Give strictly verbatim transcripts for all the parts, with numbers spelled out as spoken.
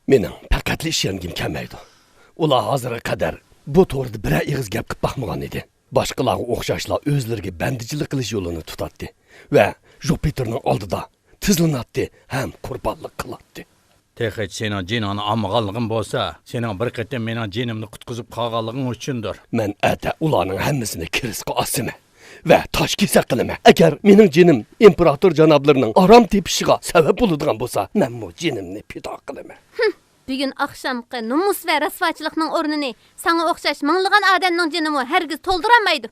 مېنىڭ پەقەتلا ئىشەنگۈم كەلمەيدۇ. ئۇلار ھازىرغا قەدەر بۇ توغرىدا بىرەر ئېغىز گەپ قىلىپ باقمىغان ئىدى. باشقىلارغا ئوخشاشلا ئۆزلىرىگە بەندىچىلىك قىلىش يولىنى تۇتاتتى ۋە جۇپىتېرنىڭ ئالدىدا تىزلىناتتى ھەم قۇربانلىق قىلاتتى. تېخىچە سېنىڭ جېنىڭنى ئالمىغانلىقىم بولسا، سېنىڭ بىر قېتىم مېنىڭ جېنىمنى قۇتقۇزۇپ قالغانلىقىڭ ئۈچۈندۇر. مەن ئەتە ئۇلارنىڭ ھەممىسىنى كىرىسقا ئاسىمەن ۋە تاش كېسەك قىلىمەن. ئەگەر مېنىڭ جېنىم ئىمپېراتور جانابلىرىنىڭ ئارام تېپىشىغا سەۋەب بولىدىغان بولسا، مەنمۇ جېنىمنى پىدا قىلىمەن. ھىم، بۈگۈن ئاخشامقى نومۇس ۋە رەسۋاچىلىقنىڭ ئورنىنى ساڭا ئوخشاش مىڭلىغان ئادەمنىڭ جېنىمۇ ھەرگىز تولدۇرالمايدۇ.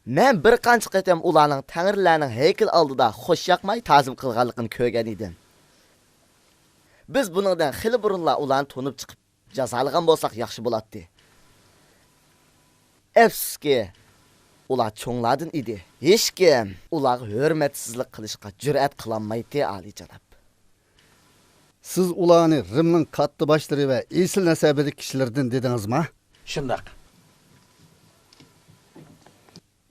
مەن بىر قانچە قېتىم ئۇلارنىڭ تەڭرىلەرنىڭ ھەيكىلى ئالدىدا خوش ياقماي تازىم قىلغانلىقىنى كۆرگەن ئىدىم. بىز بۇنىڭدىن خېلى بۇرۇنلا ئۇلارنى تونۇپ چىقىپ، جازالىغان بولساق ياخشى بولاتتى. ئەپسۇسكى، ئۇلار چوڭلاردىن ئىدى. ھېچكىم ئۇلارغا ھۆرمەتسىزلىك قىلىشقا جۈرئەت قىلالمايتتى، ئالىيجاناب. سىز ئۇلارنى رىمنىڭ كاتتا باشلىرى ۋە ئېسىل نەسەبىدىكى كىشىلىرىدىن دېدىڭىزما؟ شۇنداق.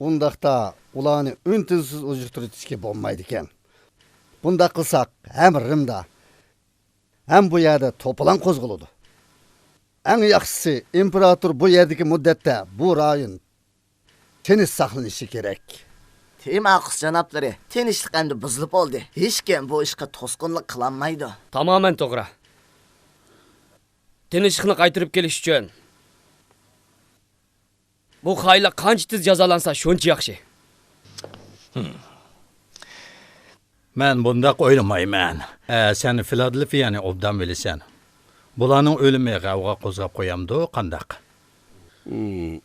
ئۇنداقتا ئۇلارنى ئۈن-تىنسىز ئۇجۇقتۇرۇۋېتىشكە بولمايدىكەن. بۇنداق قىلساق، ھەم رىمدا، ھەم بۇ يەردە توپىلاڭ قوزغىلىدۇ. ئەڭ ياخشىسى، ئىمپېراتور بۇ يەردىكى مۇددەتتە بۇ رايون تىنچ ساقلىنىشى كېرەك. تېماقۇس جانابلىرى، تىنچلىق ئەمدى بۇزۇلۇپ بولدى. ھېچكىم بۇ ئىشقا توسقۇنلۇق قىلالمايدۇ. تامامەن توغرا. تىنچلىقنى قايتۇرۇپ كېلىش ئۈچۈن بۇ خائىنلار قانچە تېز جازالانسا، شۇنچە ياخشى. مەن بۇنداق ئويلىمايمەن. ئە، سەن فىلادېلفىيەنى ئوبدان بىلىسەن. بۇلارنىڭ ئۆلۈمى غەۋغا قوزغاپ قويامدۇ، قانداق؟ ھىم.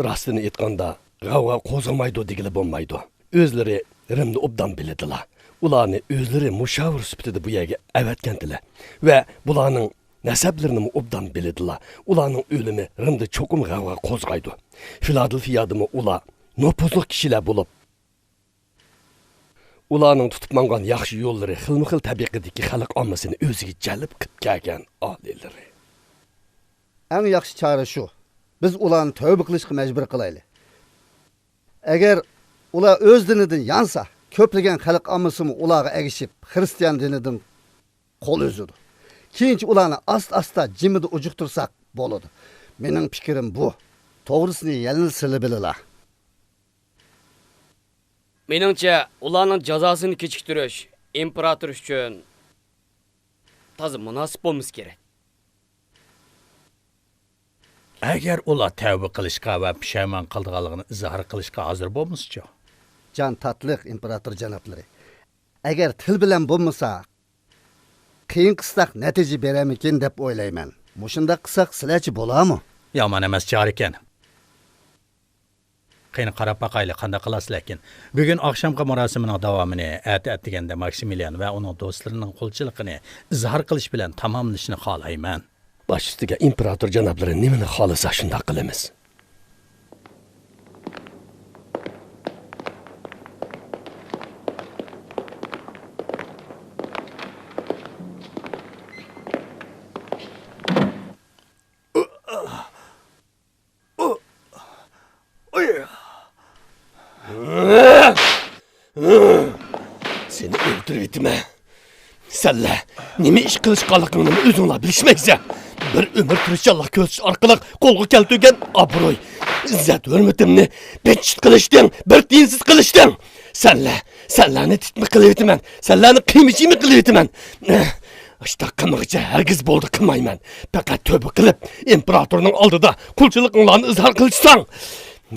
راستىنى ئېيتقاندا، غەۋغا قوزغىمايدۇ دېگىلى بولمايدۇ. ئۆزلىرى رىمنى ئوبدان بىلىدىلا. ئۇلارنى ئۆزلىرى مۇشاۋىر سۈپىتىدە بۇ يەرگە ئەۋەتكەنتىلە ۋە بۇلارنىڭ نەسەبلىرىنىمۇ ئوبدان بىلىدىلا. ئۇلارنىڭ ئۆلۈمى رىمدا چوقۇم غەۋغا قوزغايدۇ. فىلادېلفىيادىمۇ ئۇلار نوپۇزلۇق كىشىلەر بولۇپ، ئۇلارنىڭ تۇتۇپ ماڭغان ياخشى يوللىرى خىلمۇخىل تەبىقىدىكى خەلق ئاممىسىنى ئۆزىگە جەلپ قىلىپ كەلگەن ئالىيلىرى. ئەڭ ياخشى چارە شۇ. بىز ئۇلارنى تەۋبە قىلىشقا مەجبۇر قىلايلى. ئەگەر ئۇلار ئۆز دىنىدىن يانسا، كۆپلىگەن خەلق ئاممىسىمۇ ئۇلارغا ئەگىشىپ، خىرىستىيان دىنىدىن قول ئۈزىدۇ. كېيىنچە ئۇلارنى ئاستا-ئاستا جىمىدا ئۇجۇقتۇرساق بولىدۇ. مېنىڭ پىكرىم بۇ. توغرىسىنى يەنىلا سىلى بىلىلا. مېنىڭچە، ئۇلارنىڭ جازاسىنى كېچىكتۈرۈش ئىمپېراتور ئۈچۈن تازا مۇناسىپ بولمىسا كېرەك. ئەگەر ئۇلار تەۋبە قىلىشقا ۋە پۇشايمان قىلىدىغانلىقىنى ئىزھار قىلىشقا ھازىر بولمىسىچۇ؟ جان تاتلىق، ئىمپېراتور جانابلىرى. ئەگەر تىل بىلەن بولمىسا، قىيىن قىلساق نەتىجە بېرەرمىكىن دەپ ئويلايمەن. مۇشۇنداق قىلساق سىلەرچە بولارمۇ؟ يامان ئەمەس چارىكەن. قېنى، قاراپ باقايلى، قانداق قىلارسىلەركىن. بۈگۈن ئاخشامقى مۇراسىمنىڭ داۋامىنى ئەتە ئەتىگەندە ماكسىمىليان ۋە ئۇنىڭ دوستلىرىنىڭ قولچىلىقىنى ئىزھار قىلىش بىلەن تاماملىشىنى خالايمەن. باش ئۈستىگە، ئىمپېراتور جانابلىرى نېمىنى خالىسا، شۇنداق قىلىمىز. سېنى ئۆلتۈرۈۋېتىمەن. سەنلەر نېمە ئىش قىلىشقانلىقىڭنىمۇ ئۆزۈڭلار بىلىشمەيسەن. بىر ئۆمۈر تىرىشچانلىق كۆرسىتىش ئارقىلىق قولغا كەلتۈرگەن ئابرۇي، ئىززەت-ھۆرمىتىمنى بىر چىت قىلىشتىڭ، بىر تىيىنسىز قىلىشتىڭ. سەنلەر، سەنلەرنى تىتمە قىلىۋېتىمەن، سەنلەرنى قىيما-چىيما قىلىۋېتىمەن. ئاشتاق قىلمىغىچە ھەرگىز بولدى قىلمايمەن. پەقەت تۆبە قىلىپ، ئىمپېراتورنىڭ ئالدىدا قۇلچىلىقىڭلارنى ئىزھار قىلىشساڭ،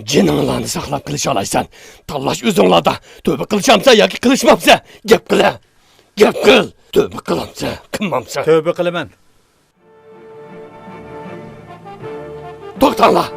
جېنىڭلارنى ساقلاپ قېلىشالايسەن. تاللاش ئۆزۈڭلاردا. تۆبە قىلىشامسەن ياكى قىلىشمامسەن؟ گەپ قىلە. گەپ قىل. تۆبە قىلامسەن، قىلمامسەن؟ تۆبە قىلىمەن. توختاڭلار!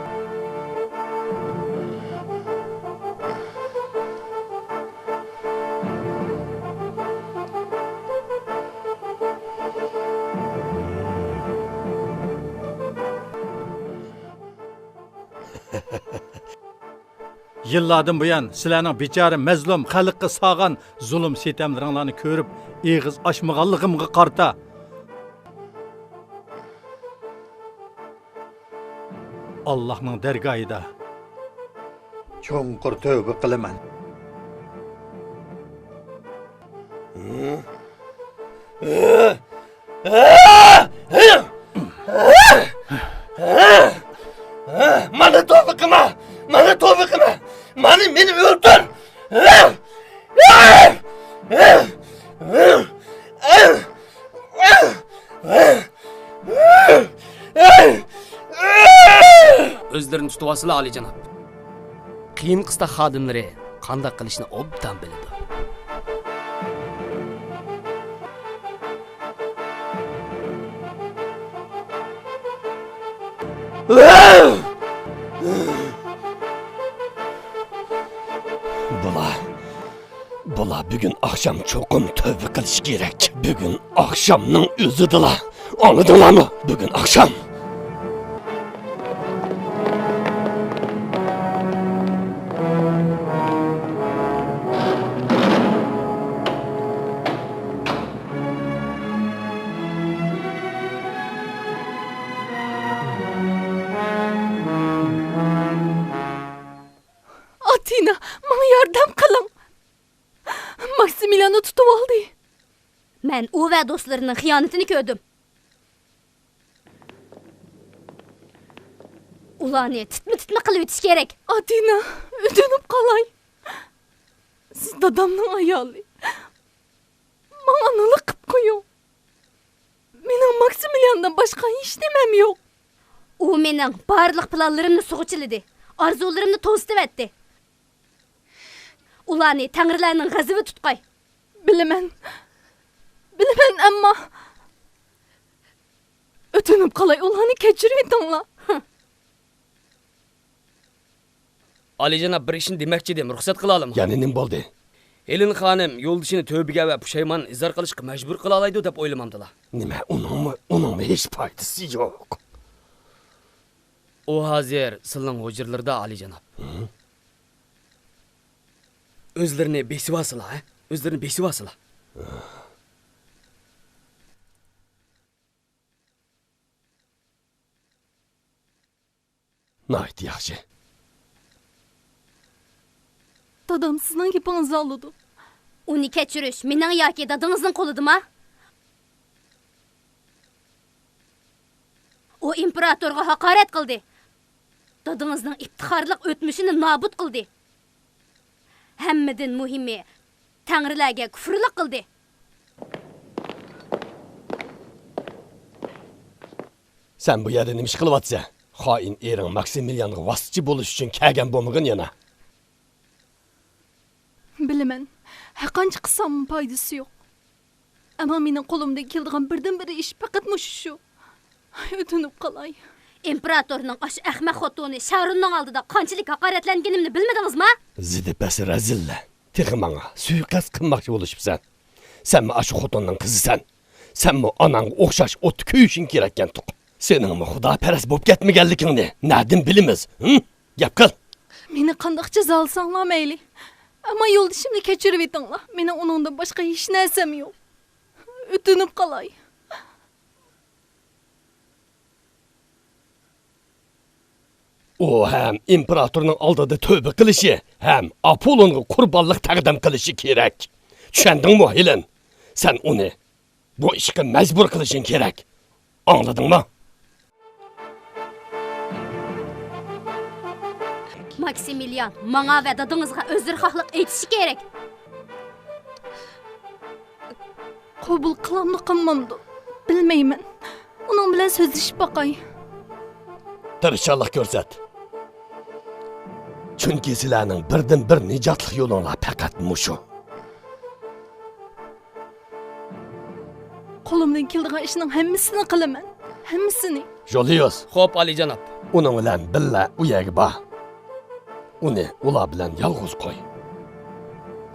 يىللاردىن بۇيان سىلەرنىڭ بىچارە مەزلۇم خەلققە سالغان زۇلۇم-سىتەملىرىڭلارنى كۆرۈپ ئېغىز ئاچمىغانلىقىمغا قارىتا، ئاللاھنىڭ دەرگاھىدا چوڭقۇر تۆۋبە قىلىمەن. مانا توبا قىلما! مانا توبا قىلما! مانا مېنى ئۆلتۈر! ئۆزلىرىنى تۇتۇۋالسىلا، ئالىيجاناب. قىيىن قىستاق خادىملىرى قانداق قىلىشنى ئوبدان بىلىدۇ. بۇلار، بۇلار بۈگۈن ئاخشام چوقۇم تۆبە قىلىشى كېرەك. بۈگۈن ئاخشامنىڭ ئۆزىدىلا. ئاڭلىدىڭلارمۇ؟ بۈگۈن ئاخشام. ئاتىنا، ماڭا ياردەم قىلىڭ. ماكسىمىلياننى تۇتۇۋالدى. مەن ئۇ ۋە دوستلىرىنىڭ خىيانىتىنى كۆردۈم. ئۇلارنى تىتما-تىتما قىلىۋېتىش كېرەك. ئاتىنا، ئۆتۈنۈپ قالاي. سىز دادامنىڭ ئايالى. ماڭا ئانىلىق قىپ قويۇڭ. مېنىڭ ماكسىمىلياندىن باشقا ھېچنېمەم يوق. ئۇ مېنىڭ بارلىق پىلانلىرىمنى سۇغا چىلىدى. ئارزۇلىرىمنى توزىتىۋەتتى. ئۇلارنى تەڭرىلەرنىڭ غەزىپى تۇتقاي. بىلىمەن. بىلىمەن، ئەمما ئۆتۈنۈپ قالاي، ئۇلارنى كەچۈرۈۋېتىڭلار. ئالىيجاناب، بىر ئىشنى دېمەكچى ئىدىم، رۇخسەت قىلالىمۇ؟ يەنە نېمە بولدى؟ ھېلېن خانىم يولدىشىنى تۆبىگە ۋە پۇشايمان ئىزھار قىلىشقا مەجبۇر قىلالايدۇ دەپ ئويلىمامدىلا. نېمە، ئۇنىڭمۇ، ئۇنىڭمۇ ھېچ پايدىسى يوق. ئۇ ھازىر سىلنىڭ ھۇجرىلىرىدا، ئالىيجاناب. ھە؟ ئۆزلىرىنى بېسىۋالسىلا، ھە؟ ئۆزلىرىنى بېسىۋالسىلا. ناھايىتى ياخشى. دادام سىزنىڭ گېپىڭىزنى ئاڭلىدى. ئۇنى كەچۈرۈش مېنىڭ ياكى دادىڭىزنىڭ قولىدىما؟ ئۇ ئىمپېراتورغا ھاقارەت قىلدى. دادىڭىزنىڭ ئىپتىخارلىق ئۆتمۈشىنى نابۇت قىلدى. ھەممىدىن مۇھىمى، تەڭرىلەرگە كۇفرىلىق قىلدى. سەن بۇ يەردە نېمە ئىش قىلىۋاتىسەن؟ خائىن ئېرىڭ ماكسىمىليانغا ۋاسىتىچى بولۇش ئۈچۈن كەلگەن بولمىغىن يەنە. بىلىمەن، ھەرقانچە قىلساممۇ پايدىسى يوق. ئەمما مېنىڭ قولۇمدىن كېلىدىغان بىردىنبىر ئىش پەقەت مۇشۇ شۇ. ئۆتۈنۈپ قالاي. ئىمپېراتورنىڭ ئاشۇ ئەخمەق خوتۇنى شاروننىڭ ئالدىدا قانچىلىك ھاقارەتلەنگىنىمنى بىلمىدىڭىزما؟ زىدى پەس رەزىللە. تېخى ماڭا سۇيىقەست قىلماقچى بولۇشۇپسەن. سەنمۇ ئاشۇ خوتۇننىڭ قىزىسەن. سەنمۇ ئاناڭغا ئوخشاش ئوتتا كۆيۈشۈڭ كېرەككەن تۇق. سېنىڭمۇ خۇداپەرەس بولۇپ كەتمىگەنلىكىڭنى نەدىن بىلىمىز؟ ھىم؟ گەپ قىل. مېنى قانداق جازالىساڭلار مەيلى. ئەمما يولدىشىمنى كەچۈرۈۋېتىڭلار. مېنىڭ ئۇنىڭدىن باشقا ھېچ نەرسەم يوق. ئۆتۈنۈپ قالاي. ئۇ ھەم ئىمپېراتورنىڭ ئالدىدا تۆبە قىلىشى، ھەم ئاپولونغا قۇربانلىق تەقدىم قىلىشى كېرەك. چۈشەندىڭمۇ، ھېلېن؟ سەن ئۇنى بۇ ئىشقا مەجبۇر قىلىشىڭ كېرەك. ئاڭلىدىڭمۇ؟ ماكسىمىليان ماڭا ۋە دادىڭىزغا ئۆزرىخاھلىق ئېيتىشى كېرەك. قوبۇل قىلامدۇ، قىلمامدۇ، بىلمەيمەن. ئۇنىڭ بىلەن سۆزلىشىپ باقاي. تىرىشچانلىق كۆرسەت. چۈنكى سىلەرنىڭ بىردىنبىر نىجاتلىق يولۇڭلار پەقەت مۇشۇ. قولۇمدىن كېلىدىغان ئىشنىڭ ھەممىسىنى قىلىمەن. ھەممىسىنى. ژولىيۇس. خوپ، ئالىيجاناب. ئۇنىڭ بىلەن بىللە ئۇ يەرگە بار. ئۇنى ئۇلار بىلەن يالغۇز قوي.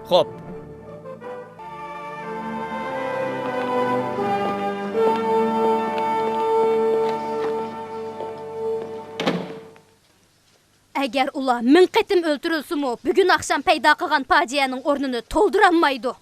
خوپ. ئەگەر ئۇلار مىڭ قېتىم ئۆلتۈرۈلسىمۇ، بۈگۈن ئاخشام پەيدا قىلغان پاجىئەنىڭ ئورنىنى تولدۇرالمايدۇ.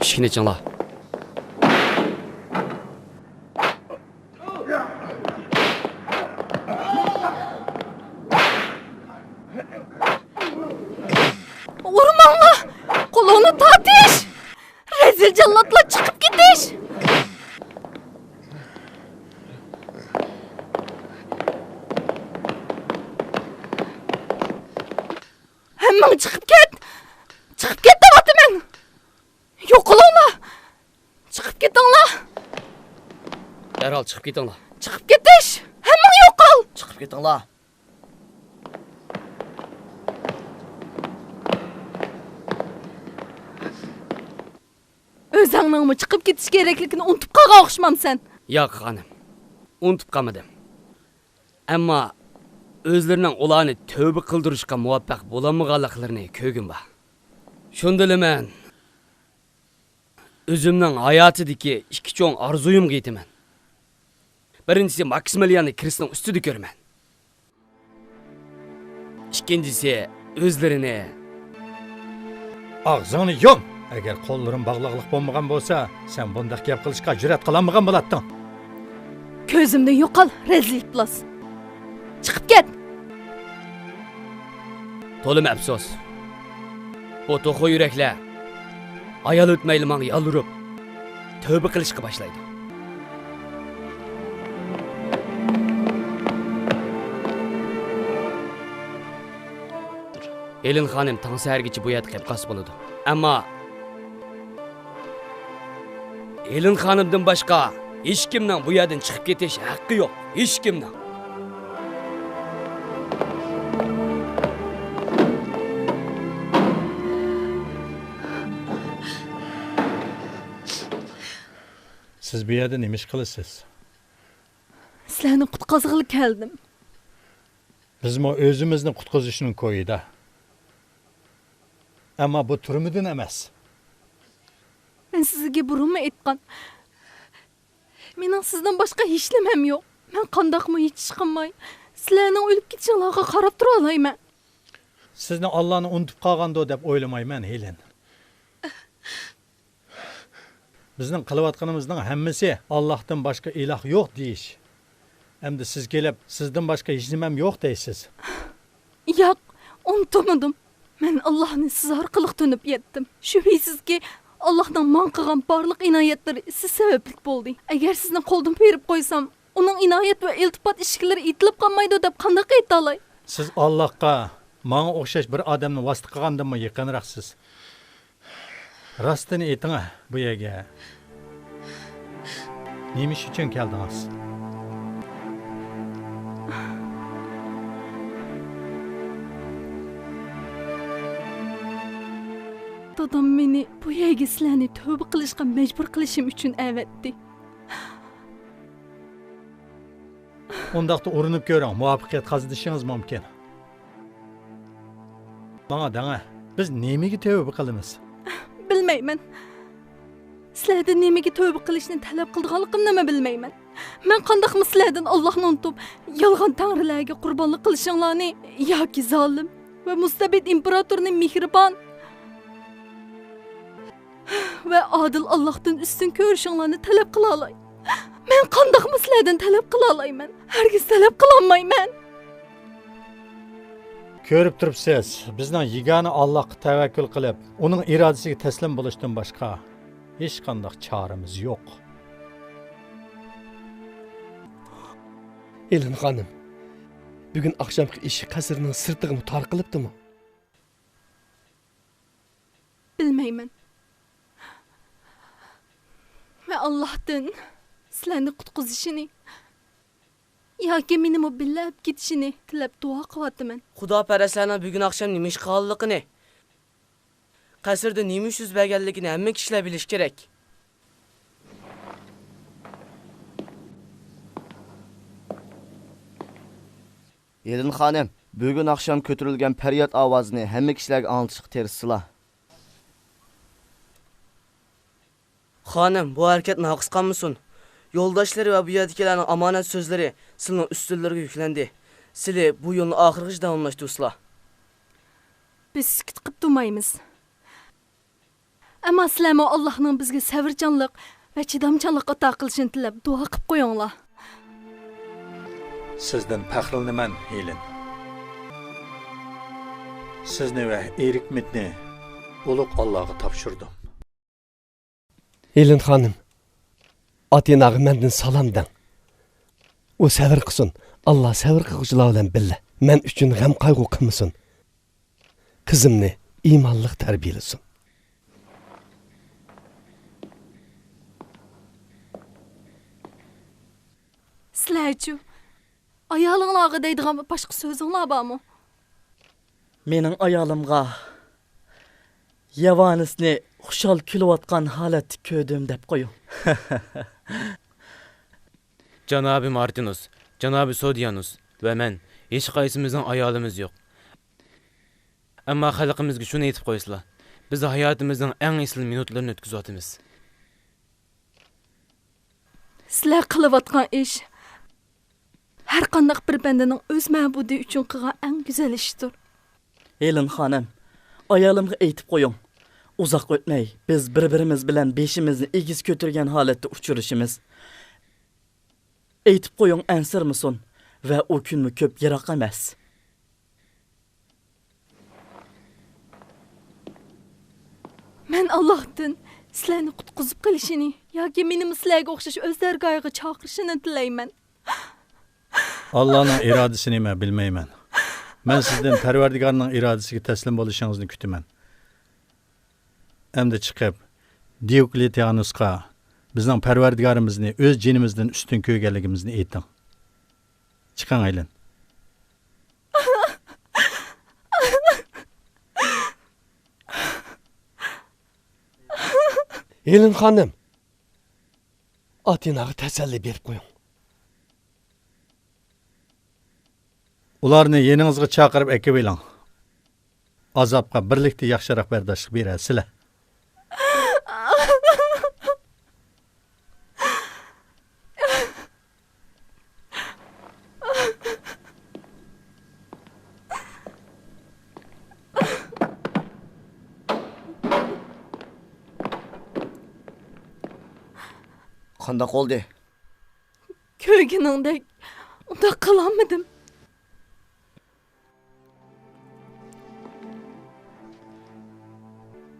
ئىشىكنى ئېچىڭلار. ئۇرماڭلار! قولۇڭنى تارتىش! رەزىل جاللاتلار، چىقىپ كېتىش! ھەممىڭ چىقىپ كەت! چىقىپ كەت دەۋاتىمەن! يوقىلىڭلار! چىقىپ كېتىڭلار! دەرھال چىقىپ كېتىڭلار! چىقىپ كېتىش! ھەممىڭ يوقال! چىقىپ كېتىڭلار! ئۆزۈڭنىڭمۇ چىقىپ كېتىش كېرەكلىكىنى ئۇنتۇپ قالغان ئوخشىمامسەن؟ ياق، خانىم. ئۇنتۇپ قالمىدىم. ئەمما ئۆزلىرىنىڭ ئۇلارنى تۆۋە قىلدۇرۇشقا مۇۋەپپەق بولالمىغانلىقلىرىنى كۆرگۈم بار. شۇندىلا مەن ئۆزۈمنىڭ ھاياتىدىكى ئىككى چوڭ ئارزۇيۇمغا يېتىمەن. بىرىنچىسى، ماكسىمىلياننى كرېستنىڭ ئۈستىدە كۆرىمەن. ئىككىنچىسى، ئۆزلىرىنى. ئاغزىڭنى يۇم! ئەگەر قوللىرىم باغلىقلىق بولمىغان بولسا، سەن بۇنداق گەپ قىلىشقا جۈرئەت قىلالمىغان بولاتتىڭ. كۆزۈمدىن يوقال، رەزىل ئىپلاس! چىقىپ كەت! تولىمۇ ئەپسۇس. بۇ توخۇ يۈرەكلەر ھايال ئۆتمەيلا ماڭا يالۋۇرۇپ، تۆۋە قىلىشقا باشلايدۇ. ھېلېن خانىم تاڭ سەھەرگىچە بۇ يەردە قېلىپ قالسا بولىدۇ. ئەمما ھېلېن خانىمدىن باشقا ھېچكىمنىڭ بۇ يەردىن چىقىپ كېتىش ھەققى يوق. ھېچكىمنىڭ. سىز بۇ يەردە نېمە ئىش قىلىسىز؟ سىلەرنى قۇتقۇزغىلى كەلدىم. بىزمۇ ئۆزىمىزنى قۇتقۇزۇشنىڭ كويىدا. ئەمما بۇ تۈرمىدىن ئەمەس. مەن سىزگە بۇرۇنمۇ ئېيتقان. مېنىڭ سىزدىن باشقا ھېچنېمەم يوق. مەن قانداقمۇ ھېچ ئىش قىلماي، سىلەرنىڭ ئۆلۈپ كېتىشىڭلارغا قاراپ تۇرالايمەن. سىزنى ئاللانى ئۇنتۇپ قالغاندۇ دەپ ئويلىمايمەن، ھېلېن. بىزنىڭ قىلىۋاتقىنىمىزنىڭ ھەممىسى «ئاللاھتىن باشقا ئىلاھ يوق» دېيىش. ئەمدى سىز كېلىپ، «سىزدىن باشقا ھېچنېمەم يوق» دەيسىز. ياق، ئۇنتۇمىدىم. مەن ئاللاھنى سىز ئارقىلىق تونۇپ يەتتىم. شۈبھىسىزكى، ئاللاھنىڭ ماڭا قىلغان بارلىق ئىنايەتلىرى سىز سەۋەبلىك بولدى. ئەگەر سىزنى قولدىن بېرىپ قويسام، ئۇنىڭ ئىنايەت ۋە ئىلتىپات ئىشىكلىرى ئېتىلىپ قالمايدۇ دەپ قانداق ئېيتالاي؟ سىز ئاللاھقا ماڭا ئوخشاش بىر ئادەمنى ۋاسىتە قىلغاندىنمۇ يېقىنراقسىز. راستىنى ئېيتىڭە، بۇ يەرگە نېمە ئىش ئۈچۈن كەلدىڭىز؟ دادام مېنى بۇ يەرگە سىلەرنى تۆۋە قىلىشقا مەجبۇر قىلىشىم ئۈچۈن ئەۋەتتى. ئۇنداقتا ئۇرۇنۇپ كۆرۈڭ، مۇۋەپپەقىيەت قازىنىشىڭىز مۇمكىن. ماڭا دەڭە، بىز نېمىگە تۆۋە قىلىمىز؟ بىلمەيمەن. سىلەردىن نېمىگە تۆۋە قىلىشنى تەلەپ قىلىدىغانلىقىمنىمۇ بىلمەيمەن. مەن قانداقمۇ سىلەردىن ئاللاھنى ئۇنتۇپ، يالغان تەڭرىلەرگە قۇربانلىق قىلىشىڭلارنى ياكى زالىم ۋە مۇستەبىت ئىمپېراتورنى مېھرىبان ۋە ئادىل ئاللاھتىن ئۈستۈن كۆرۈشۈڭلارنى تەلەپ قىلالاي. مەن قانداقمۇ سىلەردىن تەلەپ قىلالايمەن؟ ھەرگىز تەلەپ قىلالمايمەن. كۆرۈپ تۇرۇپسىز، بىزنىڭ يېگانە ئاللاھقا تەۋەككۈل قىلىپ، ئۇنىڭ ئىرادىسىگە تەسلىم بولۇشتىن باشقا ھېچقانداق چارىمىز يوق. ھېلېن خانىم، بۈگۈن ئاخشامقى ئىش قەسىرنىڭ سىرتىغىمۇ تارقىلىپتىمۇ؟ بىلمەيمەن. ۋە ئاللاھتىن سىلەرنى قۇتقۇزۇشىنى ياكى مېنىمۇ بىللە ئەپ كېتىشىنى تىلەپ دۇئا قىلىۋاتىمەن. خۇداپەرەسلەرنىڭ بۈگۈن ئاخشام نېمە ئىش قىلغانلىقىنى، قەسىردە نېمە ئىش يۈز بەرگەنلىكىنى ھەممە كىشىلەر بىلىشى كېرەك. ھېلېن خانىم، بۈگۈن ئاخشام كۆتۈرۈلگەن پەرياد ئاۋازىنى ھەممە كىشىلەرگە ئاڭلىتىشقا تىرىشسىلا. خانىم، بۇ ھەرىكەت ناقىس قالمىسۇن. يولداشلىرى ۋە بۇ يەردىكىلەرنىڭ ئامانەت سۆزلىرى سىلىنىڭ ئۈستۈنلىرىگە يۈكلەندى. سىلى بۇ يولنى ئاخىرغىچە داۋاملاشتۇرسىلا. بىز سۈكۈت قىپ تۇرمايمىز. ئەمما سىلەرمۇ ئاللاھنىڭ بىزگە سەۋرچانلىق ۋە چىدامچانلىق ئاتا قىلىشىنى تىلەپ دۇئا قىلىپ قويۇڭلار. سىزدىن پەخىرلىنىمەن، ھېلېن. سىزنى ۋە ئېرىكمىتنى ئۇلۇغ ئاللاغا تاپشۇردۇم. ھېلېن خانىم، ئاتېناغا مەندىن سالام دەڭ. ئۇ سەۋر قىلسۇن. ئاللا سەۋر قىلغۇچىلار بىلەن بىللە. مەن ئۈچۈن غەم-قايغۇ قىلمىسۇن. قىزىمنى ئىمانلىق تەربىيەلىسۇن. سىلەرچۇ؟ ئايالىڭلارغا دەيدىغان باشقا سۆزۈڭلار بارمۇ؟ مېنىڭ ئايالىمغا ياۋانىسنى خۇشال كۈلۈۋاتقان ھالەتتە كۆردۈم دەپ قويۇڭ. جانابى مارتىنوس، جانابى سودىيانوس ۋە مەن، ھېچقايسىمىزنىڭ ئايالىمىز يوق. ئەمما خەلقىمىزگە شۇنى ئېيتىپ قويسىلا، بىز ھاياتىمىزنىڭ ئەڭ ئېسىل مىنۇتلىرىنى ئۆتكۈزۈۋاتىمىز. سىلەر قىلىۋاتقان ئىش ھەر قانداق بىر بەندىنىڭ ئۆز مەبۇدى ئۈچۈن قىلغان ئەڭ گۈزەل ئىشتۇر. ھېلېن خانىم، ئايالىمغا ئېيتىپ قويۇڭ. ئۇزاق ئۆتمەي، بىز بىر-بىرىمىز بىلەن بېشىمىزنى ئېگىز كۆتۈرگەن ھالەتتە ئۇچرىشىمىز. ئېيتىپ قويۇڭ، ئەنسىرىمىسۇن ۋە ئۇ كۈنمۇ كۆپ يىراق ئەمەس. مەن ئاللاھتىن سىلەرنى قۇتقۇزۇپ قېلىشىنى ياكى مېنىمۇ سىلەرگە ئوخشاش ئۆز دەرگاھىغا چاقىرىشىنى تىلەيمەن. ئاللانىڭ ئىرادىسى نېمە بىلمەيمەن. مەن سىزدىن پەرۋەردىگارنىڭ ئىرادىسىگە تەسلىم بولۇشىڭىزنى كۈتىمەن. ئەمدى چىقىپ، دىيوكلېتىئانۇسقا بىزنىڭ پەرۋەردىگارىمىزنى ئۆز جېنىمىزدىن ئۈستۈن كۆرگەنلىكىمىزنى ئېيتىڭ. چىقىڭ، ھېلېن. ھېلېن خانىم، ئاتېناغا تەسەللى بېرىپ قويۇڭ. ئۇلارنى يېنىڭىزغا چاقىرىپ ئەكىۋېلىڭ. ئازابقا بىرلىكتە ياخشىراق بەرداشلىق بېرەرسىلەر. قانداق بولدى؟ كۆرگىنىڭدەك، ئۇنداق قىلالمىدىم.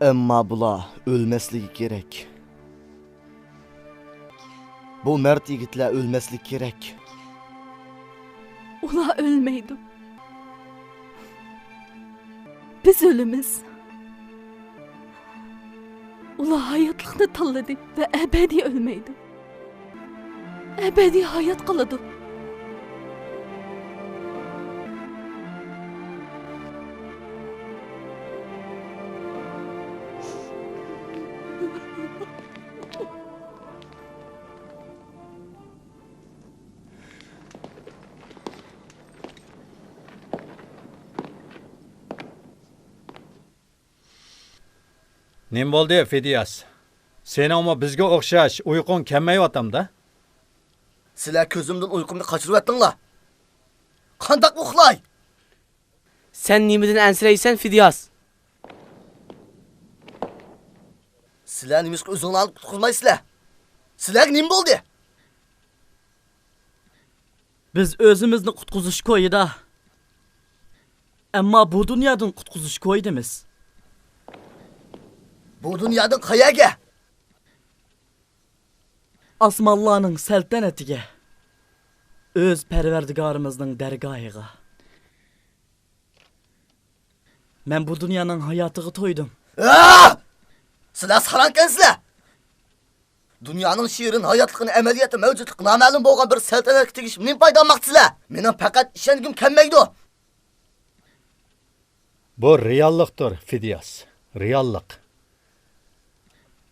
ئەمما بۇلار ئۆلمەسلىكى كېرەك. بۇ مەرد يىگىتلەر ئۆلمەسلىكى كېرەك. ئۇلار ئۆلمەيدۇ. بىز ئۆلىمىز. ئۇلار ھاياتلىقنى تاللىدى ۋە ئەبەدىي ئۆلمەيدۇ. ئەبەدىي ھايات قالىدۇ. نېمە بولدى، فىدىياس؟ سېنىڭمۇ بىزگە ئوخشاش ئۇيقۇڭ كەلمەيۋاتامدا؟ سىلەر كۆزۈمدىن ئۇيقۇمنى قاچۇرۇۋەتتىڭلار. قانداق ئۇخلاي؟ سەن نېمىدىن ئەنسىرەيسەن، فىدىياس؟ سىلەر نېمىشقا ئۆزۈڭلارنى قۇتقۇزمايسىلەر؟ سىلەرگە نېمە بولدى؟ بىز ئۆزىمىزنى قۇتقۇزۇش كويىدا. ئەمما بۇ دۇنيادىن قۇتقۇزۇش كويىدىمىز. بۇ دۇنيادىن قەيەرگە؟ ئاسمانلارنىڭ سەلتەنىتىگە، ئۆز پەرۋەردىگارىمىزنىڭ دەرگاھىغا. مەن بۇ دۇنيانىڭ ھاياتىغا تويدۇم. ئا! سىلەر ساراڭكەنسىلەر! دۇنيانىڭ شېرىن ھاياتلىقىنى ئەمەلىيەتتە مەۋجۇتلۇقى نامەلۇم بولغان بىر سەلتەنەتكە تېگىشىپ نېمە پايدا ئالماقچىسىلەر؟ مېنىڭ پەقەت ئىشەنگۈم كەلمەيدۇ. بۇ رېئاللىقتۇر، فىدىياس. رېئاللىق.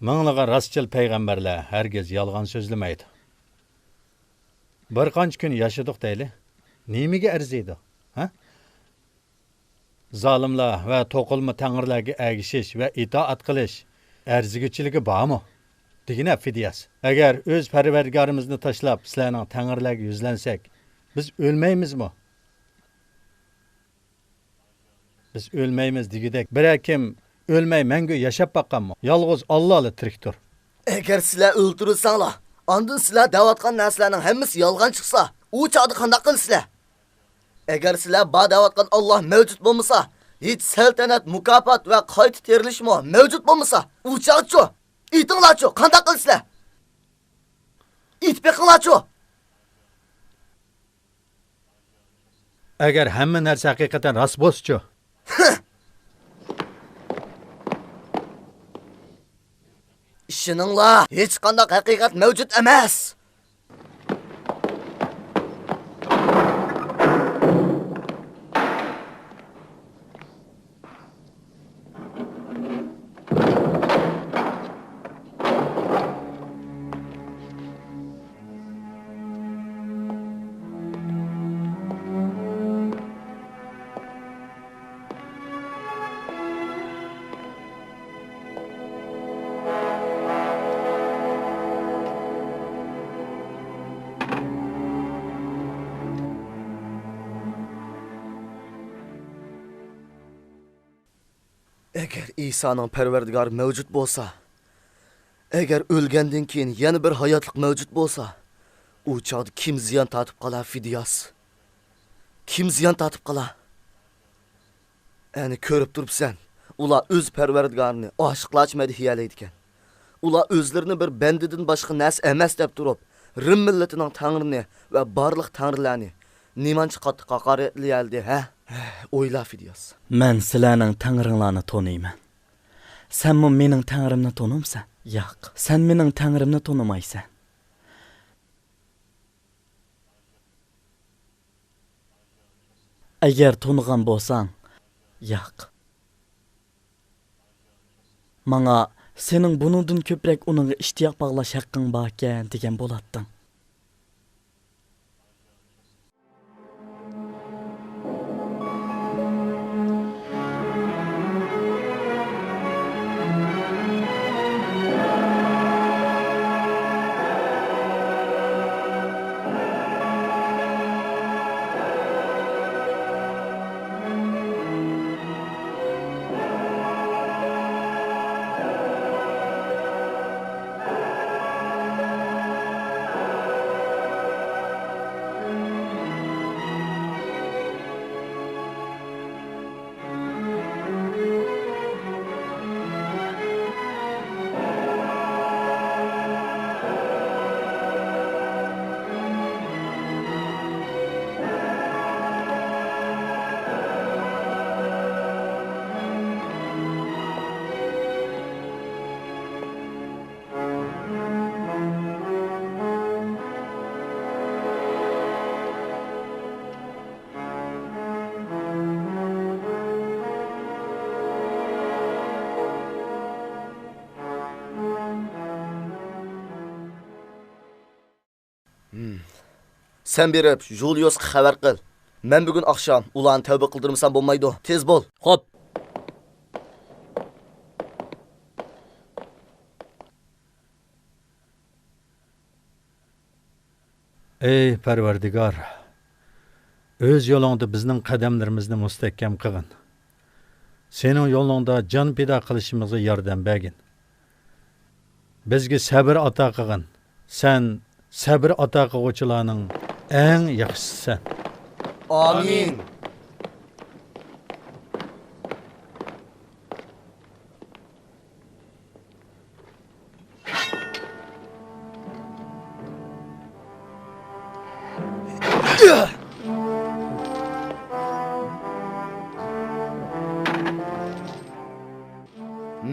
مىڭلىغان راستچىل پەيغەمبەرلەر ھەرگىز يالغان سۆزلىمەيدۇ. بىر قانچە كۈن ياشىدۇق دەيلى. نېمىگە ئەرزىيدۇ؟ ھە؟ زالىملار ۋە توقۇلما تەڭرىلەرگە ئەگىشىش ۋە ئىتائەت قىلىش ئەرزىگۈچىلىكى بارمۇ؟ دېگىنە، فىدىياس. ئەگەر ئۆز پەرۋەردىگارىمىزنى تاشلاپ، سىلەرنىڭ تەڭرىلەرگە يۈزلەنسەك، بىز ئۆلمەيمىزمۇ؟ بىز ئۆلمەيمىز دېگۈدەك، بىرەر كىم ئۆلمەي مەڭگۈ ياشاپ باققانمۇ؟ يالغۇز ئاللالا تىرىكتۇر. ئەگەر سىلەر ئۆلتۈرۈلسەڭلار، ئاندىن سىلەر دەۋاتقان نەرسىلەرنىڭ ھەممىسى يالغان چىقسا، ئۇ چاغدا قانداق قىلىسىلەر؟ ئەگەر سىلەر بار دەۋاتقان ئاللا مەۋجۇت بولمىسا، ھېچ سەلتەنەت، مۇكاپات ۋە قايتا تىرىلىشمۇ مەۋجۇت بولمىسا، ئۇ چاغچۇ؟ ئېيتىڭلارچۇ، قانداق قىلىسىلەر؟ ئېيتىپ بېقىڭلارچۇ! ئەگەر ھەممە نەرسە ھەقىقەتەن راست بولسىچۇ؟ ئىشىنىڭلار، ھېچقانداق ھەقىقەت مەۋجۇت ئەمەس! ئەگەر ئىسانىڭ پەرۋەردىگارى مەۋجۇت بولسا، ئەگەر ئۆلگەندىن كېيىن يەنە بىر ھاياتلىق مەۋجۇت بولسا، ئۇ چاغدا كىم زىيان تارتىپ قالار، فىدىياس؟ كىم زىيان تارتىپ قالار؟ ئەنە كۆرۈپ تۇرۇپسەن، ئۇلار ئۆز پەرۋەردىگارىنى ئاشىقلارچە مەدھىيەلەيدىكەن. ئۇلار ئۆزلىرىنى بىر بەندىدىن باشقا نەرسە ئەمەس دەپ تۇرۇپ، رىم مىللىتىنىڭ تەڭرىنى ۋە بارلىق تەڭرىلەرنى نېمانچە قاتتىق ھاقارەتلىيەلىدى، ھە؟ ئويلا، فىدىياس. مەن سىلەرنىڭ تەڭرىڭلارنى تونۇيمەن. سەنمۇ مېنىڭ تەڭرىمنى تونۇمسەن؟ ياق، سەن مېنىڭ تەڭرىمنى تونۇمايسەن. ئەگەر تونۇغان بولساڭ، ياق. ماڭا سېنىڭ بۇنىڭدىن كۆپرەك ئۇنىڭغا ئىشتىياق باغلاش ھەققىڭ باركەن دېگەن بولاتتىڭ. سەن بېرىپ، ژۇليۇسقا خەۋەر قىل. مەن بۈگۈن ئاخشام ئۇلارنى تەۋبە قىلدۇرمىسام بولمايدۇ. تېز بول. خوپ. ئەي پەرۋەردىگار، ئۆز يولۇڭدا بىزنىڭ قەدەملىرىمىزنى مۇستەھكەم قىلغىن. سېنىڭ يولۇڭدا جان پىدا قىلىشىمىزغا ياردەم بەرگىن. بىزگە سەبر ئاتا قىلغىن. سەن سەبر ئاتا قىلغۇچىلارنىڭ ئەڭ ياخشىسىسەن. ئامىن.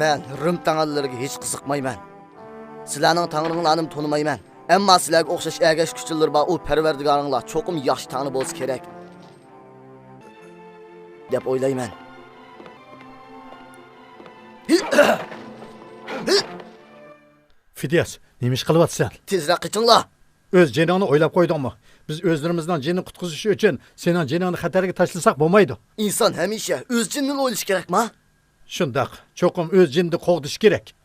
مەن رىم تەڭرىلىرىگە ھېچ قىزىقمايمەن. سىلەرنىڭ تەڭرىڭلارنىمۇ تونۇمايمەن. ئەمما سىلەرگە ئوخشاش ئەگەشكۈچىلىرى بار ئۇ پەرۋەردىگارىڭلار چوقۇم ياخشى تەڭرى بولسا كېرەك، دەپ ئويلايمەن. فىدىياس، نېمە ئىش قىلىۋاتىسەن؟ تېزرەك قېچىڭلار! ئۆز جېنىڭنى ئويلاپ قويدۇڭمۇ؟ بىز ئۆزلىرىمىزنىڭ جېنىنى قۇتقۇزۇش ئۈچۈن سېنىڭ جېنىڭنى خەتەرگە تاشلىساق بولمايدۇ. ئىنسان ھەمىشە ئۆز جېنىنىلا ئويلىشى كېرەكما؟ شۇنداق، چوقۇم ئۆز جېنىنى قوغدىشى كېرەك.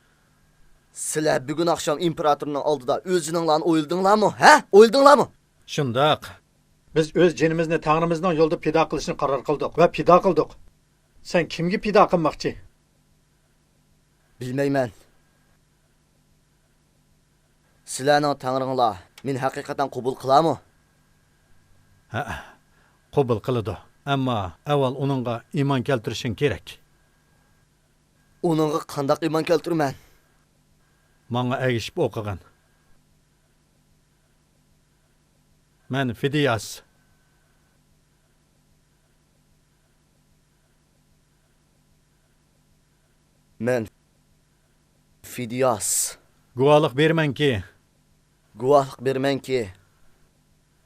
سىلەر بۈگۈن ئاخشام ئىمپېراتورنىڭ ئالدىدا ئۆز جېنىڭلارنى ئويلىدىڭلارمۇ؟ ھە؟ ئويلىدىڭلارمۇ؟ شۇنداق. بىز ئۆز جېنىمىزنى تەڭرىمىزنىڭ يولىدا پىدا قىلىشنى قارار قىلدۇق ۋە پىدا قىلدۇق. سەن كىمگە پىدا قىلماقچى؟ بىلمەيمەن. سىلەرنىڭ تەڭرىڭلار مېنى ھەقىقەتەن قوبۇل قىلارمۇ؟ ھەئە، قوبۇل قىلىدۇ. ئەمما ئاۋۋال ئۇنىڭغا ئىمان كەلتۈرۈشۈڭ كېرەك. ئۇنىڭغا قانداق ئىمان كەلتۈرىمەن؟ ماڭا ئەگىشىپ ئوقۇغىن. مەن فىدىياس. مەن فىدىياس. گۇۋاھلىق بېرىمەنكى، گۇۋاھلىق بېرىمەنكى،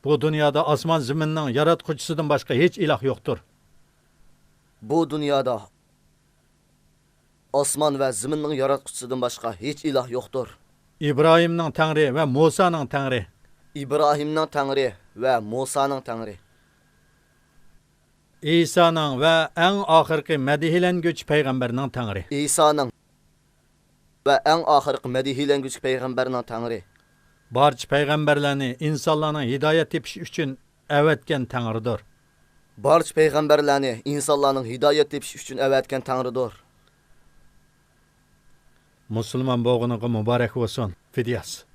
بۇ دۇنيادا ئاسمان زېمىننىڭ ياراتقۇچىسىدىن باشقا ھېچ ئىلاھ يوقتۇر. بۇ دۇنيادا ئاسمان ۋە زېمىننىڭ ياراتقۇچىسىدىن باشقا ھېچ ئىلاھ يوقتۇر. ئىبراھىمنىڭ تەڭرى ۋە مۇسانىڭ تەڭرى. ئىبراھىمنىڭ تەڭرى ۋە مۇسانىڭ تەڭرى. ئىسانىڭ ۋە ئەڭ ئاخىرقى مەدھىيلەنگۈچى پەيغەمبەرنىڭ تەڭرى. ئىسانىڭ ۋە ئەڭ ئاخىرقى مەدھىيلەنگۈچى پەيغەمبەرنىڭ تەڭرى. بارچە پەيغەمبەرلەرنى ئىنسانلارنىڭ ھىدايەت تېپىشى ئۈچۈن ئەۋەتكەن تەڭرىدۇر. بارچە پەيغەمبەرلەرنى ئىنسانلارنىڭ ھىدايەت تېپىشى ئۈچۈن ئەۋەتكەن تەڭرىدۇر. مۇسۇلمان بولغىنىڭغا مۇبارەك بولسۇن، فىدىياس.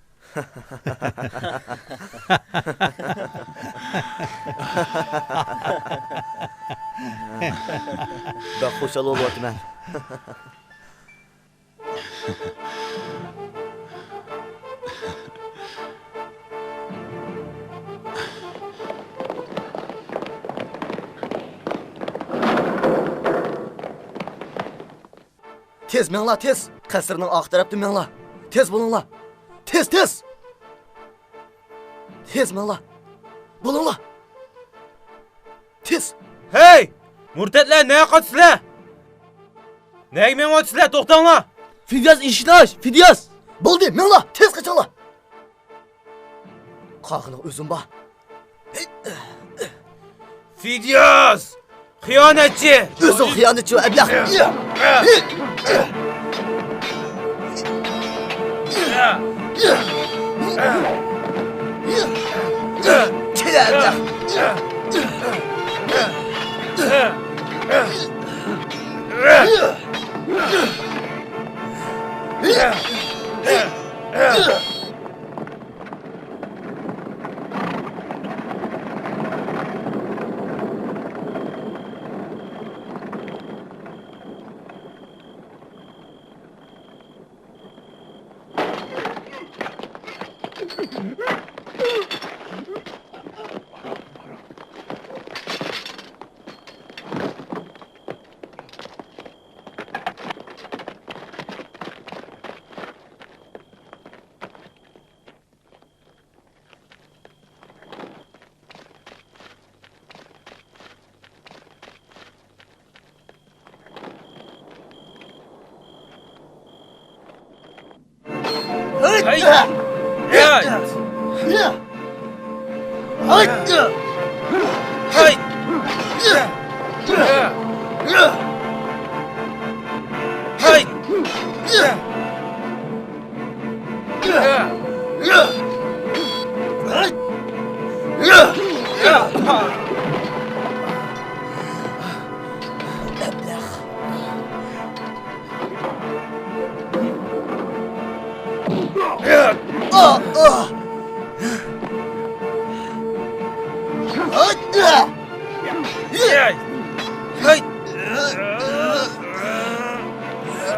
بەك خۇشال بولۇۋاتىمەن. تېز مېڭىڭلار، تېز! قەسىرنىڭ ئارقا تەرەپتىن مېڭىڭلار! تېز بولۇڭلار! تېز، تېز! تېز مېڭىڭلار! بولۇڭلار! تېز! ھەي! مۇرتەتلەر، نەگە قاچىسىلەر؟ نەگە مېڭىۋاتىسىلەر؟ توختاڭلار! فىدىياس ئىشىك ئاچ! فىدىياس! بولدى، مېڭىڭلار! تېز قېچىڭلار! قاغىلىق ئۆزۈم بار. فىدىياس! خىيانەتچى! ئۆزۈڭ خىيانەتچى ۋە ئەبلەخ! كېلە ئەبلەخ!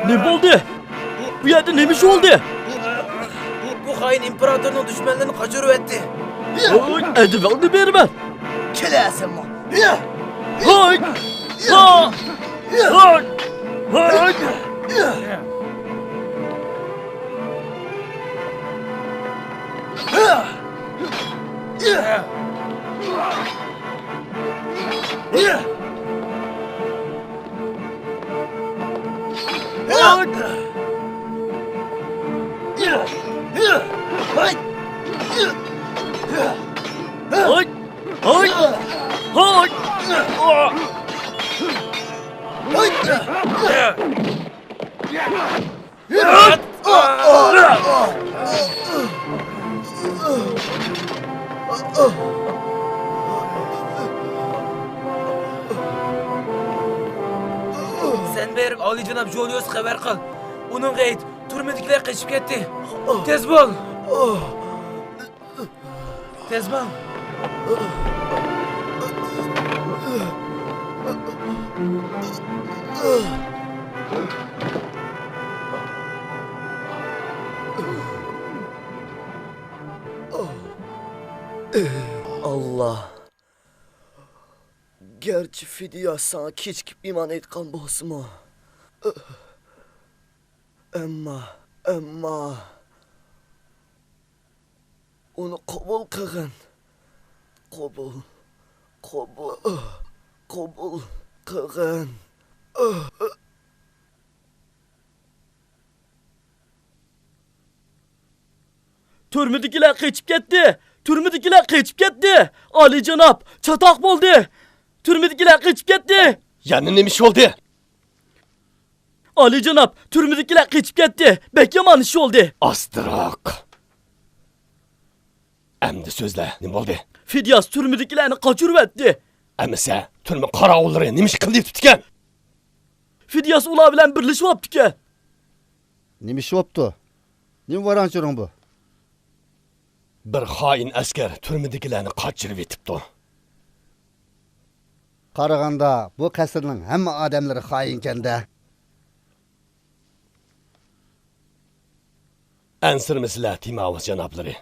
نېمە بولدى؟ بۇ يەردە نېمە ئىش بولدى؟ بۇ خائىن ئىمپېراتورنىڭ دۈشمەنلىرىنى قاچۇرۇۋەتتى. ھوي، ئەدىپىڭنى بېرىمەن. كېلەسەنمۇ؟ ھوي! ھا! ھوي! ھوي! سەن بېرىپ ئالىيجاناب جولىيۇسقا خەۋەر قىل. ئۇنىڭغا ئېيت، تۈرمىدىكىلەر قېچىپ كەتتى. تېز بول! تېز بول! ئاللا. گەرچە فىدىياس ساڭا كېچىكىپ ئىمان ئېيتقان بولسىمۇ، ئەمما، ئەمما، ئۇنى قوبۇل قىلغىن. قوبۇل، قوبۇل، قوبۇل قىلغىن. تۈرمىدىكىلەر قېچىپ كەتتى! تۈرمىدىكىلەر قېچىپ كەتتى! ئالىيجاناب، چاتاق بولدى! تۈرمىدىكىلەر قېچىپ كەتتى! يەنە نېمە ئىش بولدى؟ ئالىيجاناب، تۈرمىدىكىلەر قېچىپ كەتتى! بەك يامان ئىش بولدى! ئاستىراق! ئەمدى سۆزلە، نېمە بولدى؟ فىدىياس تۈرمىدىكىلەرنى قاچۇرۇۋەتتى! ئەمىسە، تۈرمە قاراۋۇللىرى نېمە ئىش قىلىۋېتىپتىكەن؟ فىدىياس ئۇلار بىلەن بىرلىشىۋاپتىكەن! نېمە ئىش بوپتۇ؟ نېمە ۋاراڭ-چۇرۇڭ بۇ؟ بىر خائىن ئەسكەر تۈرمىدىكىلەرنى قاچۇرۇۋېتىپتۇ. قارىغاندا، بۇ قەسىرنىڭ ھەممە ئادەملىرى خائىنكەن-دە. ئەنسىرىمىسىلە، تىماۋۇس جانابلىرى.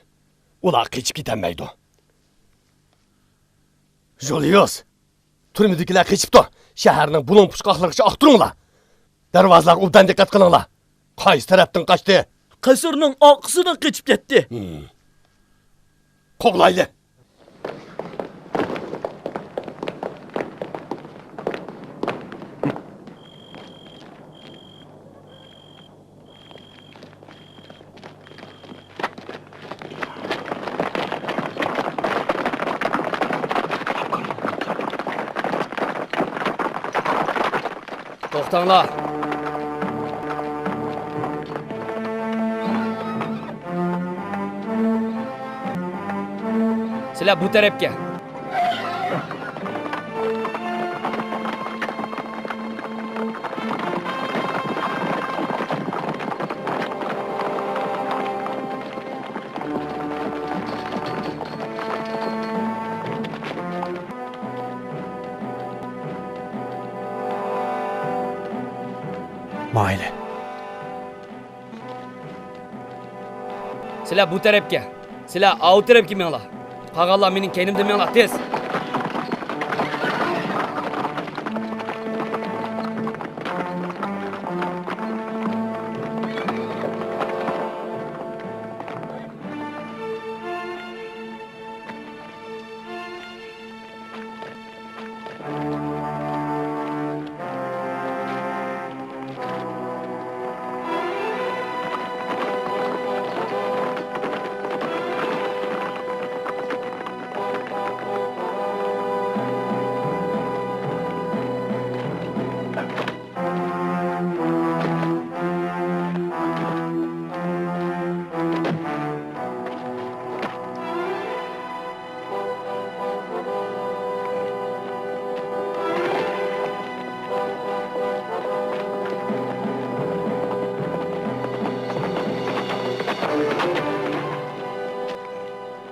ئۇلار قېچىپ كېتەلمەيدۇ. ژۇليۇس! تۈرمىدىكىلەر قېچىپتۇ. شەھەرنىڭ بۇلۇڭ-پۇچقاقلىرىغىچە ئاختۇرۇڭلار. دەرۋازىلارغا ئوبدان دىققەت قىلىڭلار. قايسى تەرەپتىن قاچتى؟ قەسىرنىڭ ئارقىسىدىن قېچىپ كەتتى. ھىم. قوغلايلى. توختاڭلار! سىلەر بۇ تەرەپكە! مايلى. سىلەر بۇ تەرەپكە. سىلەر ئاۋۇ تەرەپكە مېڭىڭلار. قالغانلار مېنىڭ كەينىمدىن مېڭىڭلار، تېز!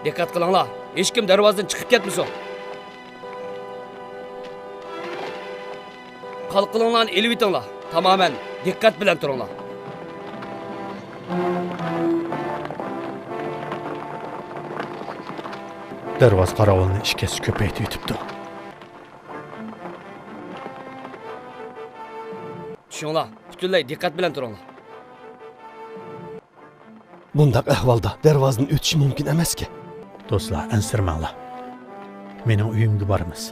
دىققەت قىلىڭلار، ھېچكىم دەرۋازىدىن چىقىپ كەتمىسۇن. قال-قېلىڭلارنى ئېلىۋېتىڭلار. تامامەن دىققەت بىلەن تۇرۇڭلار. دەرۋازا قاراۋۇلىنى ئىككى ھەسسە كۆپەيتىۋېتىپتۇ. چۈشۈڭلار، پۈتۈنلەي دىققەت بىلەن تۇرۇڭلار. بۇنداق ئەھۋالدا دەرۋازىدىن ئۆتۈش مۇمكىن ئەمەسكەن. دوستلار، ئەنسىرىمەڭلار. مېنىڭ ئۆيۈمگە بارىمىز.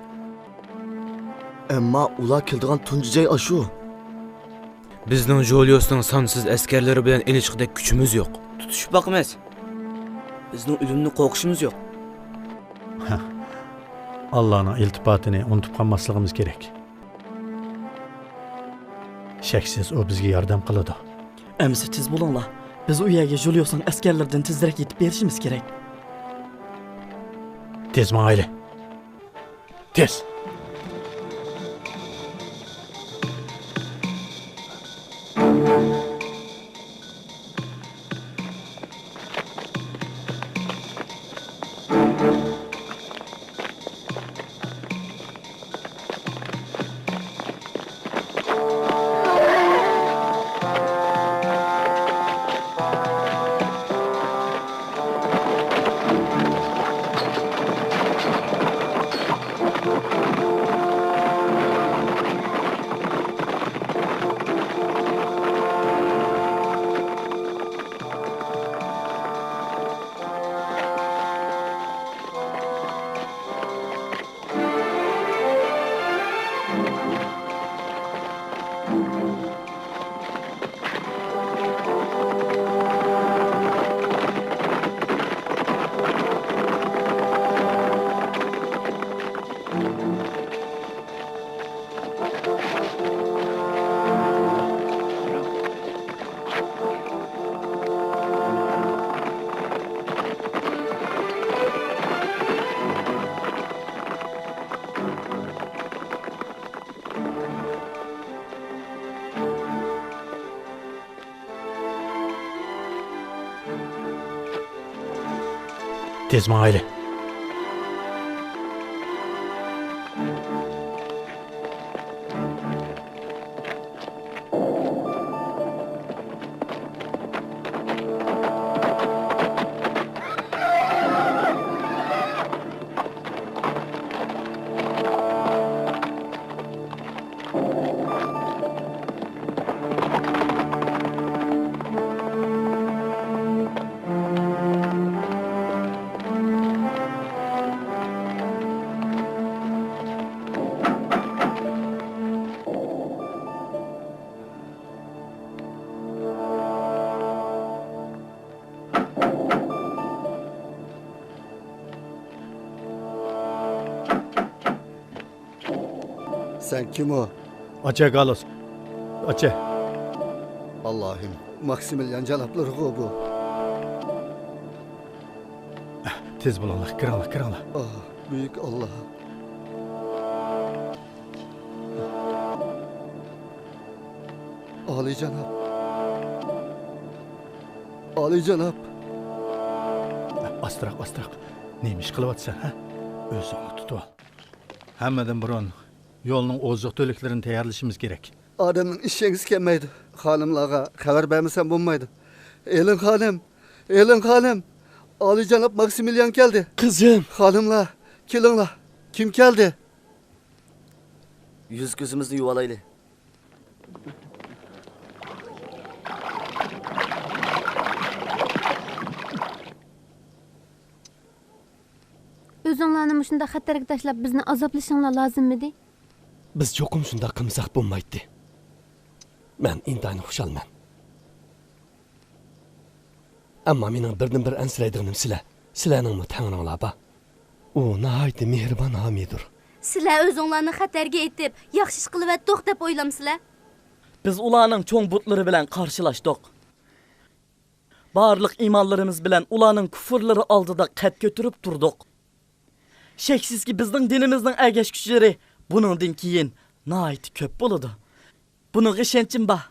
ئەمما ئۇلار كېلىدىغان تۇنجى جاي ئاشۇ. بىزنىڭ جۇليۇسنىڭ سانسىز ئەسكەرلىرى بىلەن ئېلىشقۇدەك كۈچىمىز يوق. تۇتۇشۇپ باقىمىز. بىزنىڭ ئۆلۈمدىن قورقۇشىمىز يوق. ئاللانىڭ ئىلتىپاتىنى ئۇنتۇپ قالماسلىقىمىز كېرەك. شەكسىز ئۇ بىزگە ياردەم قىلىدۇ. ئەمىسە تېز بولۇڭلار. بىز ئۇ يەرگە جۇليۇسنىڭ ئەسكەرلىرىدىن تېزرەك يېتىپ بېرىشىمىز كېرەك. تېز ماڭايلى. تېز. تېز ماڭايلى. سەن كىم ئۇ؟ ئاچە گالوس. ئاچە. ئاللاھىم، ماكسىمىليان جانابلىرىغۇ بۇ؟ تېز بولۇڭلار، كىرىڭلار، كىرىڭلار. ئاھ، بۈيۈك ئاللاھ. ئالىيجاناب. ئالىيجاناب. ئاستىراق، ئاستىراق. نېمە ئىش قىلىۋاتىسەن، ھە؟ ئۆزۈڭنى تۇتۇۋال. ھەممىدىن بۇرۇن يولنىڭ ئوزۇق-تۈلۈكلىرىنى تەييارلىشىمىز كېرەك. ئادەمنىڭ ئىشەنگۈسى كەلمەيدۇ. خانىملارغا خەۋەر بەرمىسەم بولمايدۇ. ئېلىن خانىم، ئېلىن خانىم، ئالىيجاناب ماكسىمىليان كەلدى. قىزىم! خانىملار، كېلىڭلار. كىم كەلدى؟ يۈز-كۆزىمىزنى يۇۋالايلى. ئۆزۈڭلارنى مۇشۇنداق خەتەرگە تاشلاپ، بىزنى ئازابلىشىڭلار لازىممىدى؟ بىز چوقۇم شۇنداق قىلمىساق بولمايتتى. مەن ئىنتايىن خۇشالمەن. ئەمما مېنىڭ بىردىنبىر ئەنسىرەيدىغىنىم سىلەر. سىلەرنىڭمۇ تەڭرىڭلار بار. ئۇ ناھايىتى مېھرىبان ھامىيدۇر. سىلەر ئۆزۈڭلارنى خەتەرگە ئېتىپ، ياخشى ئىش قىلىۋەتتۇق دەپ ئويلامسىلەر؟ بىز ئۇلارنىڭ چوڭ بۇتلىرى بىلەن قارشىلاشتۇق. بارلىق ئىمانلىرىمىز بىلەن ئۇلارنىڭ كۇفۇرلىرى ئالدىدا قەد كۆتۈرۈپ تۇردۇق. شەكسىزكى، بىزنىڭ دىنىمىزنىڭ ئەگەشكۈچىلىرى بۇنىڭدىن كېيىن ناھايىتى كۆپ بولىدۇ. بۇنىڭغا ئىشەنچىم بار.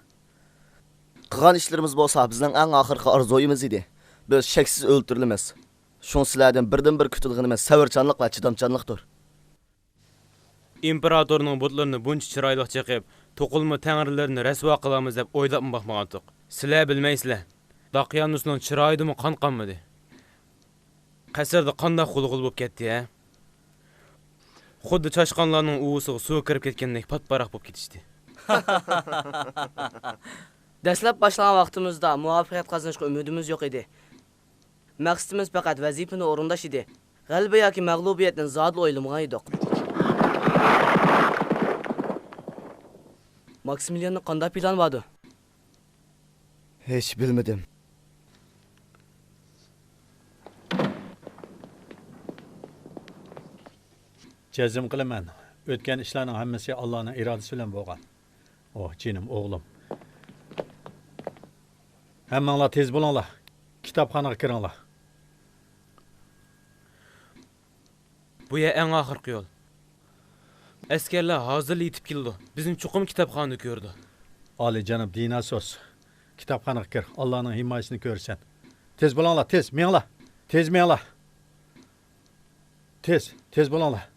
قىلغان ئىشلىرىمىز بولسا بىزنىڭ ئەڭ ئاخىرقى ئارزۇيىمىز ئىدى. بىز شەكسىز ئۆلتۈرۈلىمىز. شۇڭا سىلەردىن بىردىنبىر كۈتىدىغىنىمىز سەۋرچانلىق ۋە چىدامچانلىقتۇر. ئىمپېراتورنىڭ بۇتلىرىنى بۇنچە چىرايلىق چېقىپ، توقۇلما تەڭرىلىرىنى رەسۋا قىلارمىز دەپ ئويلاپمۇ باقمىغانتۇق. سىلەر بىلمەيسىلەر. داقىيانۇسنىڭ چىرايىدىمۇ قان قالمىدى. قەسىردە قانداق غۇلغۇلا بولۇپ كەتتى، ھە؟ خۇددى چاشقانلارنىڭ ئۇۋىسىغا سۇ كىرىپ كەتكەندەك پات-پاراق بولۇپ كېتىشتى. دەسلەپ باشلىغان ۋاقتىمىزدا مۇۋەپپەقىيەت قازىنىشقا ئۈمىدىمىز يوق ئىدى. مەقسىتىمىز پەقەت ۋەزىپىنى ئورۇنداش ئىدى. غەلىبە ياكى مەغلۇبىيەتنى زادىلا ئويلىمىغان ئىدۇق. ماكسىمىلياننىڭ قانداق پىلانى باردۇ؟ ھېچ بىلمىدىم. جەزم قىلىمەن، ئۆتكەن ئىشلارنىڭ ھەممىسى ئاللانىڭ ئىرادىسى بىلەن بولغان. ئوھ، جېنىم ئوغلۇم. ھەممىڭلار تېز بولۇڭلار. كىتابخانىغا كىرىڭلار. بۇ يەر ئەڭ ئاخىرقى يول. ئەسكەرلەر ھازىرلا يېتىپ كېلىدۇ. بىزنى چوقۇم كىتابخانىدا كۆرىدۇ. ئالىيجاناب دىناسوس، كىتابخانىغا كىر. ئاللانىڭ ھىمايىسىنى كۆرىسەن. تېز بولۇڭلار، تېز مېڭىڭلار. تېز مېڭىڭلار. تېز، تېز بولۇڭلار.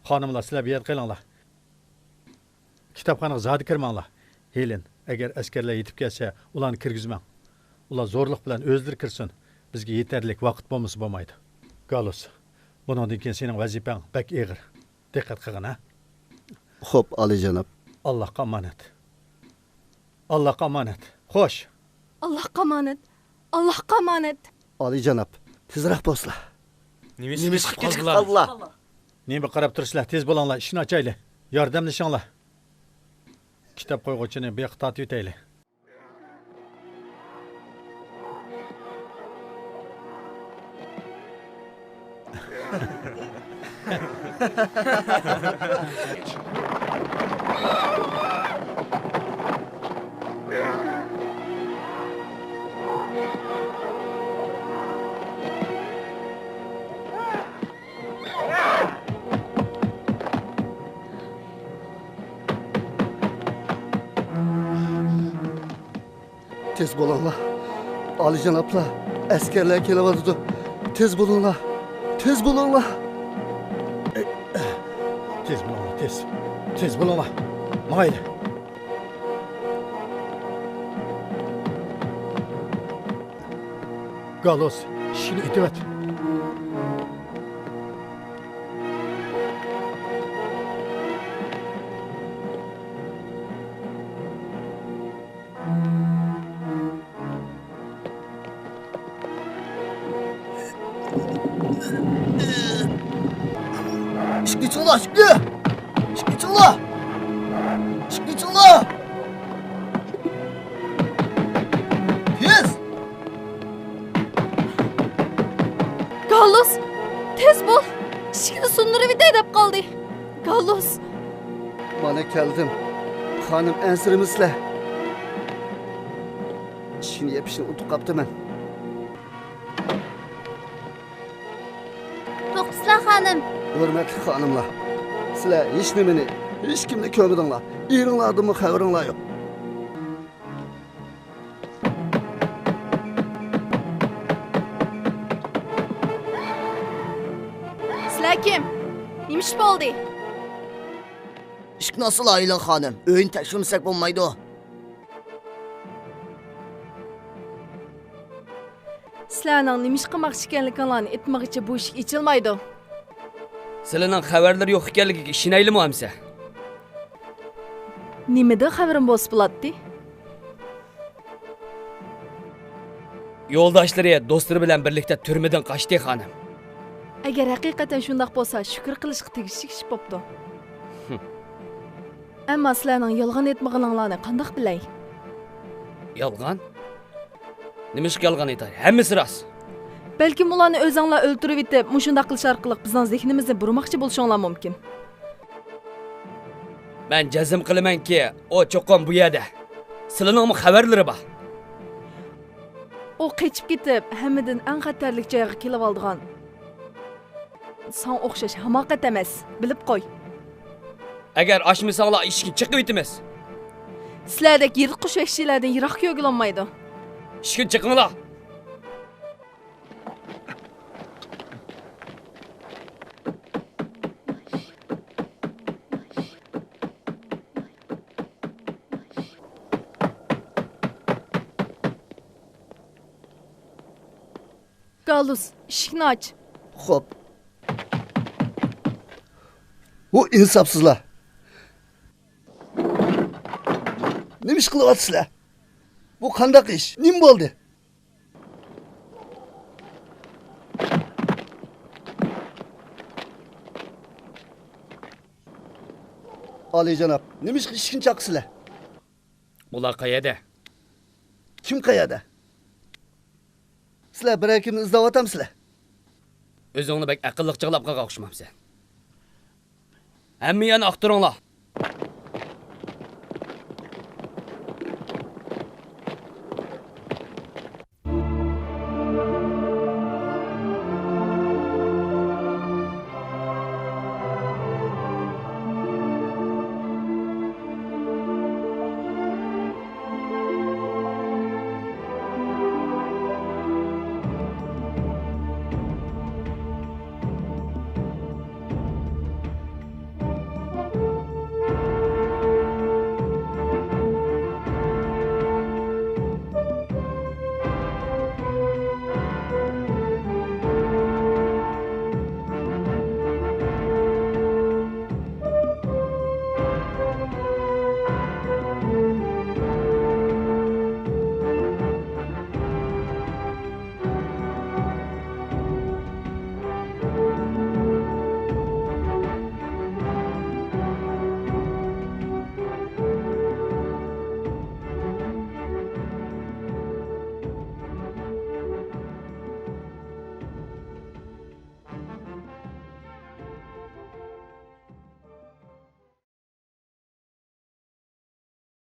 خانىملار، سىلەر بۇ يەردە قېلىڭلار. كىتابخانىغا زادى كىرمەڭلار. ھېلېن، ئەگەر ئەسكەرلەر يېتىپ كەلسە، ئۇلارنى كىرگۈزمەڭ. ئۇلار زورلۇق بىلەن ئۆزلىرى كىرسۇن. بىزگە يېتەرلىك ۋاقىت بولمىسا بولمايدۇ. گالۇس، بۇنىڭدىن كېيىن سېنىڭ ۋەزىپەڭ بەك ئېغىر. دىققەت قىلغىن، ھە؟ خوپ، ئالىيجاناب. ئاللاھقا ئامانەت. ئاللاھقا ئامانەت. خوش. ئاللاھقا ئامانەت. ئاللاھقا ئامانەت. ئالىيجاناب، تېزرەك بولسىلا. نېمە ئىشقا كېچىكىپ قالدىلا؟ نېمە قاراپ تۇرىسىلەر؟ تېز بولۇڭلار، ئىشىكنى ئاچايلى. ياردەملىشىڭلار. كىتاب قويغۇچىنى بۇ ياققا تارتىۋېتەيلى. تېز بولۇڭلار. ئالىيجانابلار، ئەسكەرلەر كېلىۋاتىدۇ. تېز بولۇڭلار، تېز بولۇڭلار. تېز بولۇڭلار، تېز. تېز بولۇڭلار. ماڭايلى. گالۇس، ئىشىكنى ئېتىۋەت. ئىشىكنى ئېچىڭلار، ئىشىكنى! ئىشىكنى ئېچىڭلار! ئىشىكنى ئېچىڭلار! تېز! گالۇس، تېز بول! ئىشىكنى سۇندۇرۇۋېتەي دەپ قالدى. گالۇس! مانا كەلدىم. خانىم، ئەنسىرىمىسىلەر. ئىشىكنى يېپىشنى ئۇنتۇپ قاپتىمەن. توختىسىلا، خانىم. ھۆرمەتلىك خانىملار، سىلەر ھېچنېمىنى، ھېچكىمنى كۆرمىدىڭلار. ئېرىڭلاردىنمۇ خەۋىرىڭلار يوق. سىلەر كىم؟ نېمە ئىش بولدى؟ ئىشىكنى ئاچسىلا، ئايلىن خانىم. ئۆينى تەكشۈرمىسەك بولمايدۇ. سىلەرنىڭ نېمە ئىش قىلماقچى ئىكەنلىكىڭلارنى ئېيتمىغىچە بۇ ئىشىك ئېچىلمايدۇ. سىلىنىڭ خەۋەرلىرى يوق ئىكەنلىكىگە ئىشىنەيلىمۇ ئەمسە؟ نېمىدىن خەۋىرىم بولسا بولاتتى؟ يولداشلىرى، دوستلىرى بىلەن بىرلىكتە تۈرمىدىن قاچتى، خانىم. ئەگەر ھەقىقەتەن شۇنداق بولسا، شۈكۈر قىلىشقا تېگىشلىك ئىش بوپتۇ. ھىم. ئەمما سىلەرنىڭ يالغان ئېيتمىغىنىڭلارنى قانداق بىلەي؟ يالغان؟ نېمىشقا يالغان ئېيتاي؟ ھەممىسى راست. بەلكىم ئۇلارنى ئۆزۈڭلار ئۆلتۈرۈۋېتىپ، مۇشۇنداق قىلىش ئارقىلىق بىزنىڭ زېھنىمىزنى بۇرىماقچى بولۇشۇڭلار مۇمكىن. مەن جەزم قىلىمەنكى، ئۇ چوقۇم بۇ يەردە. سىلىنىڭمۇ خەۋەرلىرى بار. ئۇ قېچىپ كېتىپ، ھەممىدىن ئەڭ خەتەرلىك جايغا كېلىۋالىدىغان. ساڭا ئوخشاش ھاماقەت ئەمەس، بىلىپ قوي. ئەگەر ئاچمىساڭلار، ئىشىكنى چېقىۋېتىمىز. سىلەردەك يىرتقۇچ ۋەھشىيلەردىن يىراق كۆرگىلى بولمايدۇ. ئىشىكنى چېقىڭلار. گالۇس، ئىشىكنى ئاچ. خوپ. بۇ ئىنساپسىزلار. نېمە ئىش قىلىۋاتىسىلەر؟ بۇ قانداق ئىش؟ نېمە بولدى؟ ئالىيجاناب، نېمىشقا ئىشىكنى چاقىسىلەر؟ ئۇلار قەيەردە؟ كىم قەيەردە؟ سىلەر بىرەر كىمنى ئىزدەۋاتامسىلەر؟ ئۆزۈڭنى بەك ئەقىللىق چاغلاپ قالغان ئوخشىمامسەن؟ ھەممە يەرنى ئاختۇرۇڭلار.